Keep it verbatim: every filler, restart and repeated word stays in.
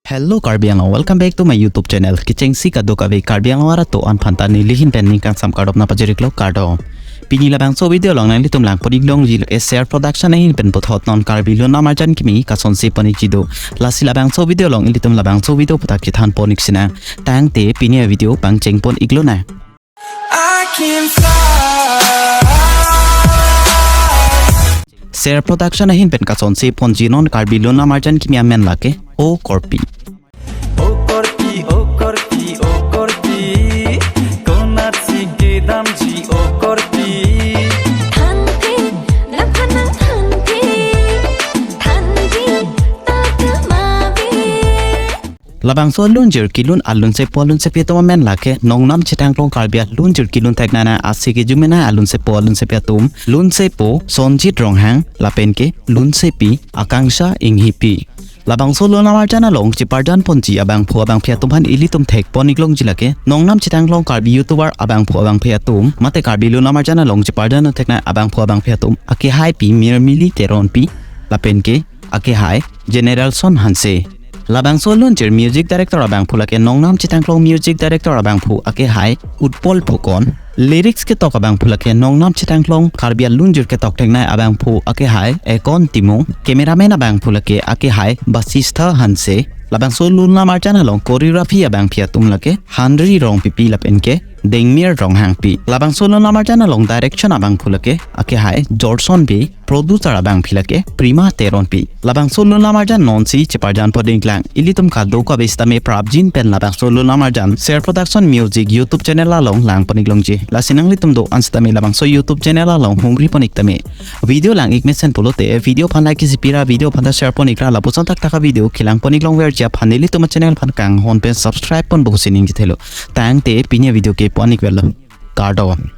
Hello Karbi Anglong, welcome back to my YouTube channel. Kechengsi kadokave Karbi Anglong arat atum aphan ta neli ahin pen ning kangsam kardom nangpajir-iklo, kardom. Pini labangso video along nanglitum langpon-iklongji lake Ser Production ahin pen puthot non Karbi Lun Amarjan kimi kasonsi pon-ikji do. Lasi labangso video along ilitum labangso video aputhak chethanpon-ik sinang. Tangte pini avideo pangchengpon-iklonang. I can fly. Ser Production ahin pen kasonsi ponji non Karbi Lun Amarjan kimi amen lake O Korpi. O Korpi, O Korpi, O Korpi, konatsi kedamji O Korpi. Thanpi, nangphan nangthanpi, thanji, takamavi. Labangso lunjir kelun alunsepo alunsepi atum amen lake nongnam chethanglong Karbi alunjir kelun theknanai ase kejumena alunsepo alunsepi atum, lunsepo Sonjit Ronghang lapen ke lunsepi Akangsha Enghipi. Labangso Lun Amarjan along cheparjan ponji abangphu abangphi atum aphan ilitum thekpon-iklongji lake nongnam chethanglong Karbi YouTuber abangphu abangphi atum mate Karbi Lun Amarjan along cheparjan theknai abangphu abangphi atum akehaipi Mirmili Teronpi lapen ke akehai Generalson Hanse. Labangso lunjir music director abangphu lake nongnam chethanglong music director abangphu akehai Utpal Phukan. Lyrics ketok abangphu lake nongnam chethanglong Karbi alunjir ketok theknai abangphu akehai Ekon Timung. Cameraman abangphu lake akehai Basistha Hanse. Labangso Lun Amarjan along choreography abangphi atum lake Henry Rongpipi lapen ke Dengmir Ronghangpi. Labangso Lun Amarjan along direction abangphu lake akehai Jorson Bey, producer abangphi lake Prima Teronpi. Labangso Lun Amarjan nonsi cheparjan pon-iklang. Ilitum kadokave sitame prapjin pen labangso Lun Amarjan Ser Production Music YouTube channel along langpon-iklongji. Lasi nanglitum do-an sitame labangso YouTube channel along hungri pon-ik tame. Video lang-ik mesen pulote video aphan like isi pira, video aphan ta share pon-ikra, lapuson thakthak avideo kelang pon-iklongverji aphan nelitum channel aphan kanghon pen subscribe pon boksi ningje thelo. Tangte pini avideo ke pon-ikverlo. Kardom.